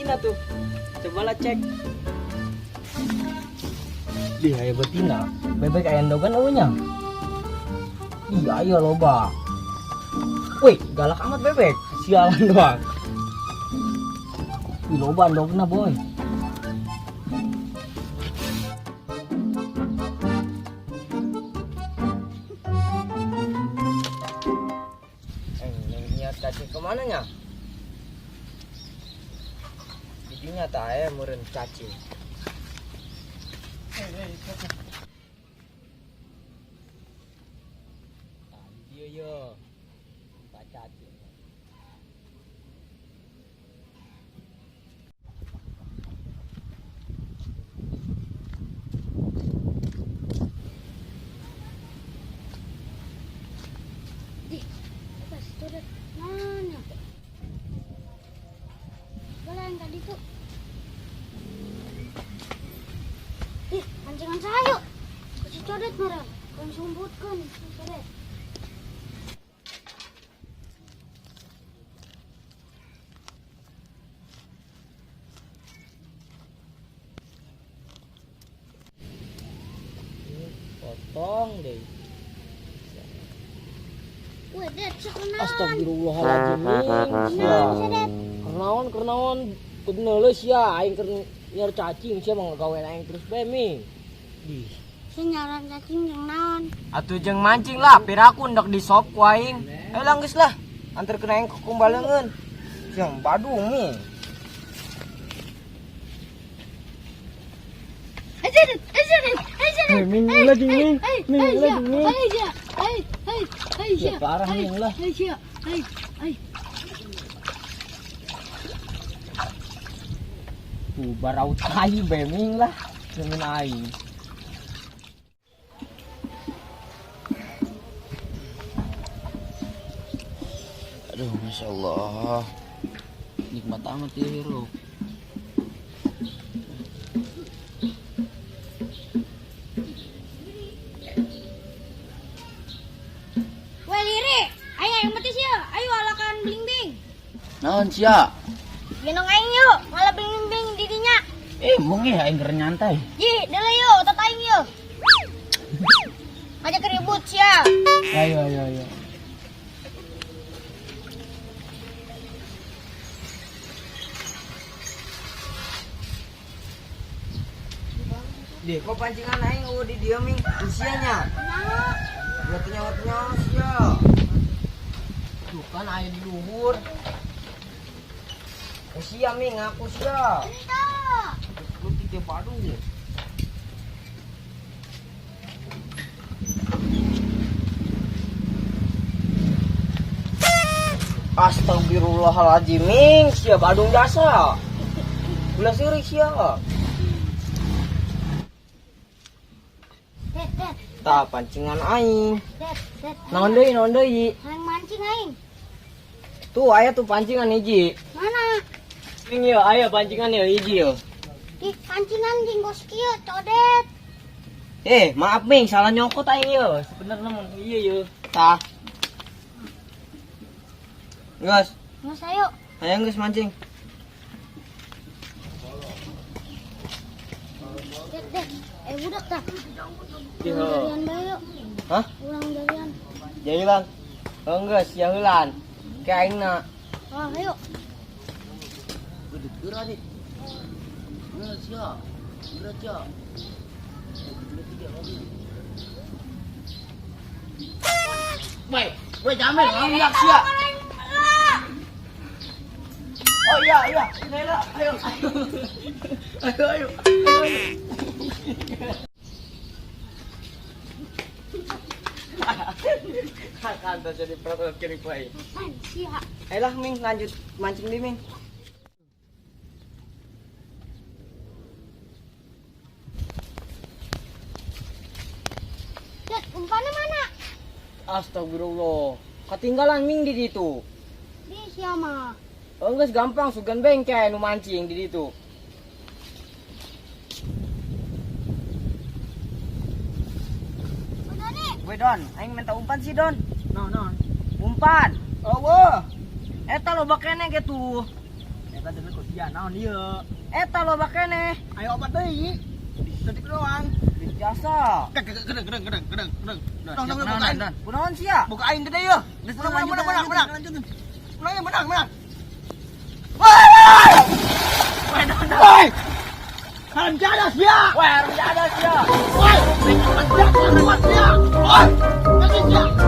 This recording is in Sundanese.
betina tuh. Cobalah cek. Di aya betina. Bebek aya endogan eueuh nya. Ih, aya loba. Wih, galak amat bebek. Sialan doang. Ih, loba endogna, boy. Eh, niat cacing kemana nya? Jadinya tak aya meureun cacing. Tah, di dieu ye. Tempat cacing. Ih, apa sih itu deh? Mana? Bola yang tadi tuh. Ih, pancingan saya. Kasih codet marah. Kan sumputkan, codet. Ini potong deh. Weh, det, sekenalan. Astagfirullahaladzim, Ming. Sia. Kenalan, codet. Kernaon, kernaon. Kudu neuleus sia, aing keur nyiar cacing sia mah ngagawean aing terus bae, Ming. Dih. Saya nyaran cacing jeung naon? Atuh jeung mancing lah, piraku ndak di sop ku aing. Ayo lah geus lah. Anterkeun aing ke Kumbaleungeun. Siang Badung, Ming. Eh, codet, eh, codet, eh, codet. Eh, Ming, ulah jeung Ming. Ming, ulah jeung Ming. Hei, sia. Hei, hei, hei, Ya, sia. parah, Hei, Ming, lah. Hei, sia. Hei, hei. Tuh, barau tai bae, Ming lah. Jeung aing. Aduh, Masya Allah. Nikmat amat ya, Hero. Weh, liri. Ayo yang betis ya. Ayo alakan bling-bling. Naon sia? Gendong aing yuk, malah bling-bling didinya. Mung ya aing keur nyantai. Ji, dele yuk, otot aing yuk. Ajak ribut sia. Ayo, ayo, ayo. Dih, kok pancingan aing eueuh di dieu Ming? Usianya. Nah, Buat nyawa-nyawa sia. Tuh kan aya di luhur. Usia Ming, aku sia. entah. Lu tiga padu. Astagfirullahaladzim, Ming, sia Badung jasa. Ulah seurik sia. Det, det, Tah pancingan aing. det, det. Naon deui, naon deui? Hayang mancing aing. Tuh aya tuh pancingan hiji. Mana? Ming ye aya pancingan ye hiji ye. Di pancingan jeung bos kieu, codet. Maaf Ming, salah nyokot aing ye. Sebenarnya mun ieu ye. Tah. Geus, Mas ayo. ayo geus mancing. Det, det. Eh budak tah. Iya. Urang jarian bae yuk. Hah? Urang jarian. Jailan. Oh geus, ya heulan. Ke aing na. Ah, ayo. Udah geura nih. Geura sia. Geura sia. Woi, woi Jamil, ngambil sia. Oh iya iya, Naila, ayo ayo. Ayo ayo. Ayo. Kan jadi peraturan kiri play. Apaan sia? Ayolah Ming, lanjut mancing di Ming. Det, umpannya mana? Astagfirullah. Ketinggalan Ming di ditu. Di sia mah. Oh, geus gampang sugan bengke nu mancing di ditu. Udah nih. Weh Don, aing minta umpan sih Don. Naon naon? Umpan. Eueuh. Eta loba keneh gitu. Eta deui kok. Sia naon ieu? Eta loba keneh. Ayo obat deui. Detik doang. Biasa. Gedeng gedeng gedeng gedeng gedeng. Dong dong Naon, buka aing. naon? Kunaon sia? Buka aing gede yeuh. Menang menang menang menang. Menang menang menang. Woi! Woi! Haram jadah sia. Wah, harus ada sia. Woi! Haram jadah sia. Woi! Kasih sia.